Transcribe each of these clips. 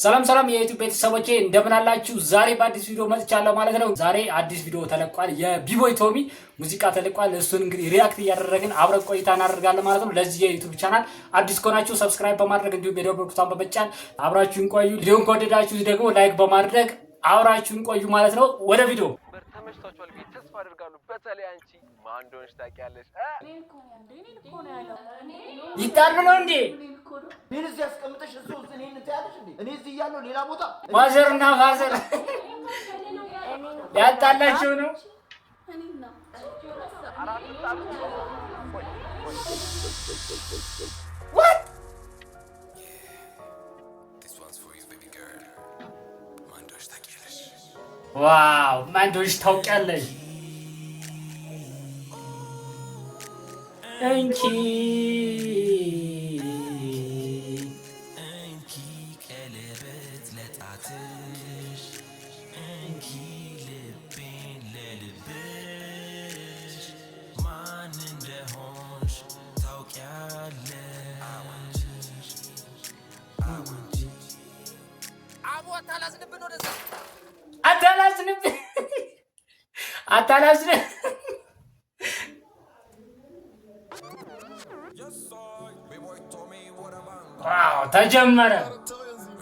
ሰላም ሰላም የ YouTube ቤተሰቦቼ፣ እንደምን አላችሁ? ዛሬ በአዲስ ቪዲዮ መጥቻለሁ ማለት ነው። ዛሬ አዲስ ቪዲዮ ተለቋል። የቢቦይ ቶሚ ሙዚቃ ተለቋል። እሱን እንግዲህ react እያደረግን አብረን ቆይታ እናደርጋለን ማለት ነው። ለዚህ የ YouTube channel አዲስ ከሆናችሁ subscribe በማድረግ እንዲሁም የደወል ምልክቱን በመጫን አብራችሁን ቆዩ። ቪዲዮን ከወደዳችሁ ደግሞ like በማድረግ አብራችሁን ቆዩ ማለት ነው። ወደ ቪዲዮ። ተመችቷቸዋል ብዬ ተስፋ አድርጋለሁ። በተለይ አንቺ ማን እንደሆንሽ ታውቂያለሽ። ይጣሉ ነው እንዴ? እኔን እዚህ ያስቀምጠሽ እሱ እኔን ትያለሽ እንዴ? እኔ እዚህ እያለሁ ሌላ ቦታ። Mother እና father ያጣላቸው ነው። አራት ጣሉ። What? This one's for you, baby girl. ማን እንደሆንሽ ታውቂያለሽ። Wow፣ ማን እንደሆንሽ ታውቂያለሽ። እንኪ። እንኪ ቀለበት ለጣትሽ፣ እንኪ ልቤን ለልብሽ፣ ማን እንደሆንሽ ታውቂያለሽ። አቦ አታላዝንብን ወደዛ። አታላዝንብ፣ አታላዝንብ። Wow፣ ተጀመረ።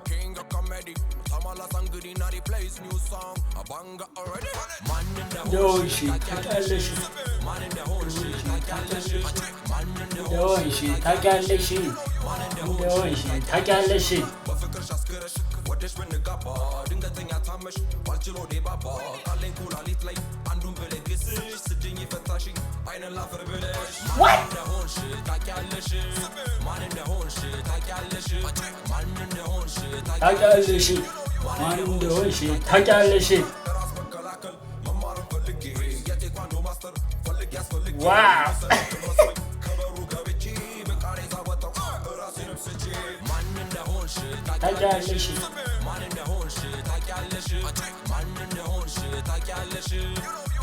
King of comedy, Tamala Sangudi inna the place, new song, a banger already. ማን እንደሆንሽ ታውቂያለሽ፣ ማን እንደሆንሽ ታውቂያለሽ። ማን እንደሆንሽ ታውቂያለሽ፣ እንደሆንሽ ታውቂያለሽ። በፍቅርሽ አስክረሽ ወደሽ ብንጋባ፣ ድንገተኛ ታመሽ ባልችሎ ዴባባ፣ ካለኝ ኩላሊት ላይ አንዱን ብለግስሽ፣ ስድኝ ፈታሽኝ አይነን ላፈር ብለሽ። ማን እንደሆንሽ ታውቂያለሽ። ማን እንደሆንሽ ታውቂያለሽ። ማን እንደሆንሽ። ታውቂያለሽ፣ ማን እንደሆንሽ ታውቂያለሽ። ራስ መከላከል መማርን ፈልጌ፣ የቴኳንዶ master ፈልጌ አስፈልጌ ከበሩ ገብቼ በቃሬዛ ወጣው ራሴንም ስቼ። ማን እንደሆንሽ። ታውቂያለሽ። ማን እንደሆንሽ ታውቂያለሽ። ማን እንደሆንሽ ታውቂያለሽ።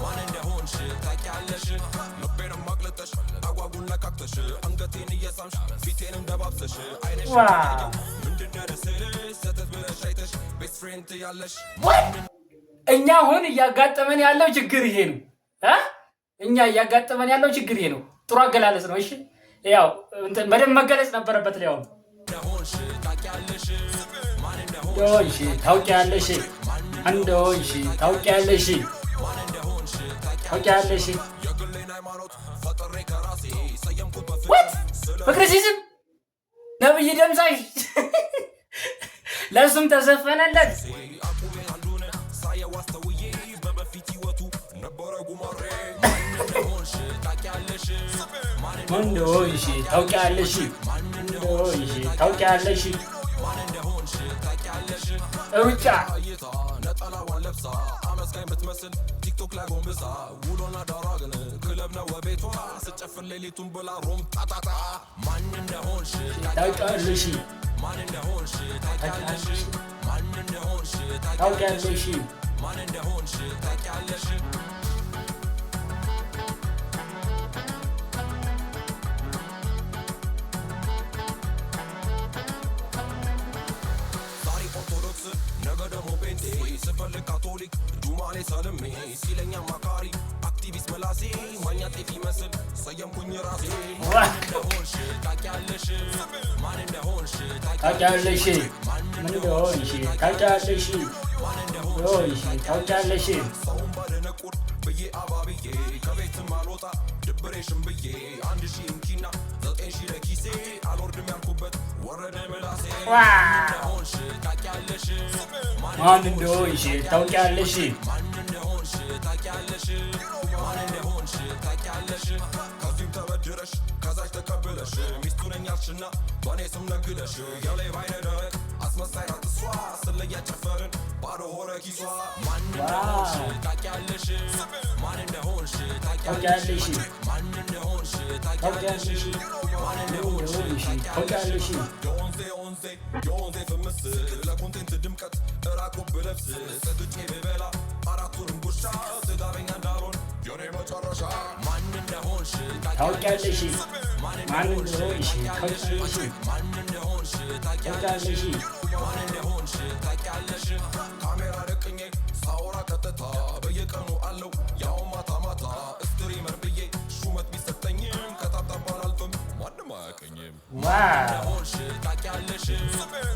ማን እንደሆንሽ ታውቂያለሽ። ልቤንም አቅልጠሽ አጓጉል ነካክተሽ፣ አንገቴን እየሳምሽ ፊቴንም ደባብሰሽ፣ አይንሽ ምንድን ነው ስልሽ ሰተት ብለሽ አይተሽ best friend ያለሽ። እኛ አሁን እያጋጠመን ያለው ችግር ይሄ ነው እ እኛ እያጋጠመን ያለው ችግር ይሄ ነው። ጥሩ አገላለጽ ነው። እሺ፣ ያው እንትን በደንብ መገለጽ ነበረበት። ሊያውም እንደሆንሽ ታውቂያለሽ። ማን እንደሆንሽ ታውቂያለሽ፣ እንደሆንሽ ታውቂያለሽ፣ ማን እንደሆንሽ። ታውቂያለሽ። የግሌን ሃይማኖት ፈጥሬ ከራሴ ሰየምኩት። What? ፍቅር ሲዝም ነብይ ደምሳሽ ለእሱም ተዘፈነለት። አቁሜ አንዱን ሳየው አስተውዬ፣ በበፊት ህይወቱ ነበረ ጉማሬ። ማን እንደሆንሽ ታውቂያለሽ። ማን እንደሆንሽ ታውቂያለሽ፣ እንደሆንሽ ታውቂያለሽ። ማን እንደሆንሽ ታውቂያለሽ። ሩጫ። እይታ ነጠላዋን ለብሳ አመስጋኝ ብትመስል፣ TikTok ላይ ጎንብሳ፣ ውሎና ዳሯ ግን ክለብ ነው ቤቷ፣ ስጨፍር ሌሊቱን ብላ ሮም ጣጣጣ። ማን እንደሆንሽ። ታውቂያለሽ። ማን እንደሆንሽ ታውቂያለሽ። ማን እንደሆንሽ። ታውቂያለሽ። ማን እንደሆንሽ ታውቂያለሽ። ዛሬ ኦርቶዶክስ ነገ ደግሞ ጴንጤ፣ ስፈልግ ካቶሊክ ዱማሌ ሰልሜ ሲለኝ አማካሪ አክቲቪስት መላሴ፣ ማኛ ጤፍ ይመስል ሰየምኩኝ ራሴ። ማን እንደሆንሽ ታውቂያለሽ። ማን እንደሆንሽ። ታውቂያለሽ። ማን እንደሆንሽ ታውቂያለሽ፣ እንደሆንሽ ታውቂያለሽ። ሰውን ባደነቁር ብዬ አባብዬ ከቤትም አልወጣ ድብሬሽን ብዬ፣ 1000 እንኪና 9000 ለኪሴ፣ አልወርድም ያልኩበት ወረደ ምላሴ። እንደሆንሽ ታውቂያለሽ። ማን እንደሆንሽ ታውቂያለሽ። ማን እንደሆንሽ ታውቂያለሽ። ማን እንደሆንሽ ታውቂያለሽ። ከዚህም ተበድረሽ ከዛች ተቀብለሽ፣ ሚስቱ ነኝ አልሽና በእኔ ስም ነግደሽ፣ የሌባ አይነ ደረቅ አስመሳይ ናት እሷ፣ ስለያ ጨፈርን ባዶ ሆነ ኪሷ። ማን እንደሆንሽ ታውቂያለሽ። ማን እንደሆንሽ። ታውቂያለሽ። ማን እንደሆንሽ ታውቂያለሽ። ታውቂያለሽ። ማን እንደሆንሽ። እንደሆንሽ ታውቂያለሽ። የወንዜ ወንዜ የወንዜ ፍምስ ለ content ድምቀት እራቁ ብለብስ፣ ሰግጬ ብበላ አራቱንም ጉርሻ፣ ጥጋበኛ እንዳልሆን የኔ መጨረሻ። ማን እንደሆንሽ። ታውቂያለሽ። ማን ማን እንደሆንሽ ታውቂያለሽ። ማን እንደሆንሽ። ታውቂያለሽ። ማን እንደሆንሽ። እንደሆንሽ ታውቂያለሽ፣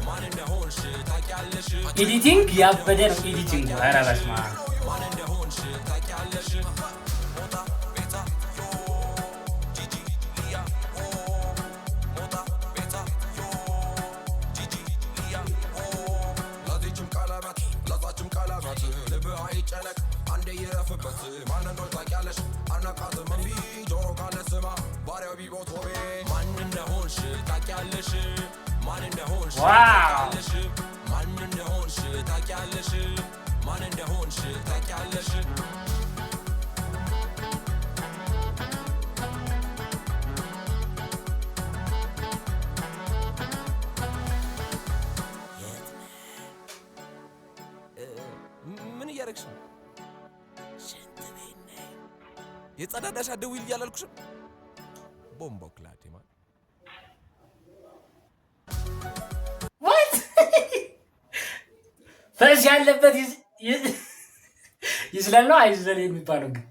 ማን እንደሆንሽ ታውቂያለሽ፣ Editing ያበደ ነው editing። ኧረ በስመ አብ። ማን እንደሆንሽ ታውቂያለሽ። ሞጣ ቤታ ዮ ጂጂ ሊያ ኦ ሞጣ ቤታ ዮ ጂጂ ሊያ ኦ ለዚችም ቀለበት ለዛችም ቀለበት ልብህ አይጨነቅ አንዴ ይረፍበት። ማን እንደሆንሽ ታውቂያለሽ፣ አነቃትም እምቢ፣ ጆሮ ካለ ስማ፣ ባሪያው ቢቦት ሆቤ። ማን እንደሆንሽ ታውቂያለሽ፣ ማን እንደሆንሽ ታውቂያለሽ፣ ማን እንደሆንሽ ታውቂያለሽ፣ ማን እንደሆንሽ ታውቂያለሽ። ምን እያደረግሽ ነው? የጸዳዳሽ አትደውይልኝ እያላልኩሽም? Bomboclaat man. What? ፈስ ያለበት ይዝለል ነው አይዝለል የሚባለው ግን።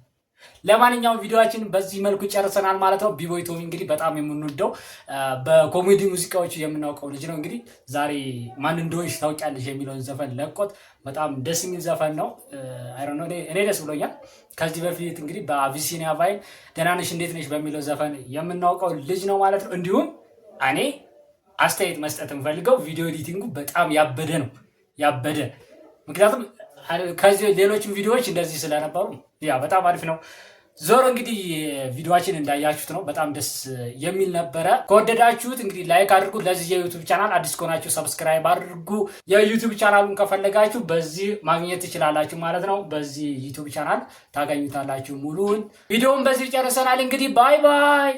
ለማንኛውም ቪዲዮአችን በዚህ መልኩ ጨርሰናል ማለት ነው። ቢቦይ ቶሚ እንግዲህ በጣም የምንወደው፣ በኮሜዲ ሙዚቃዎች የምናውቀው ልጅ ነው። እንግዲህ ዛሬ ማን እንደሆንሽ ታውቂያለሽ የሚለውን ዘፈን ለቆት በጣም ደስ የሚል ዘፈን ነው። I don't know፣ እኔ ደስ ብሎኛል። ከዚህ በፊት እንግዲህ በአቢሲኒያ ቫይን ደህና ነሽ እንዴት ነሽ በሚለው ዘፈን የምናውቀው ልጅ ነው ማለት ነው። እንዲሁም እኔ አስተያየት መስጠት የምፈልገው ቪዲዮ editing ኡ በጣም ያበደ ነው፣ ያበደ። ምክንያቱም ከዚህ ሌሎችም ቪዲዮዎች እንደዚህ ስለነበሩ yeah፣ በጣም አሪፍ ነው። ዞሮ እንግዲህ ቪዲዮችን እንዳያችሁት ነው፣ በጣም ደስ የሚል ነበረ። ከወደዳችሁት እንግዲህ like አድርጉ። ለዚህ የ YouTube channel አዲስ ከሆናችሁ subscribe አድርጉ። የ YouTube channel ኡን ከፈለጋችሁ በዚህ ማግኘት ትችላላችሁ ማለት ነው። በዚህ YouTube channel ታገኙታላችሁ ሙሉውን። ቪዲዮውን በዚህ ጨርሰናል። እንግዲህ bye bye።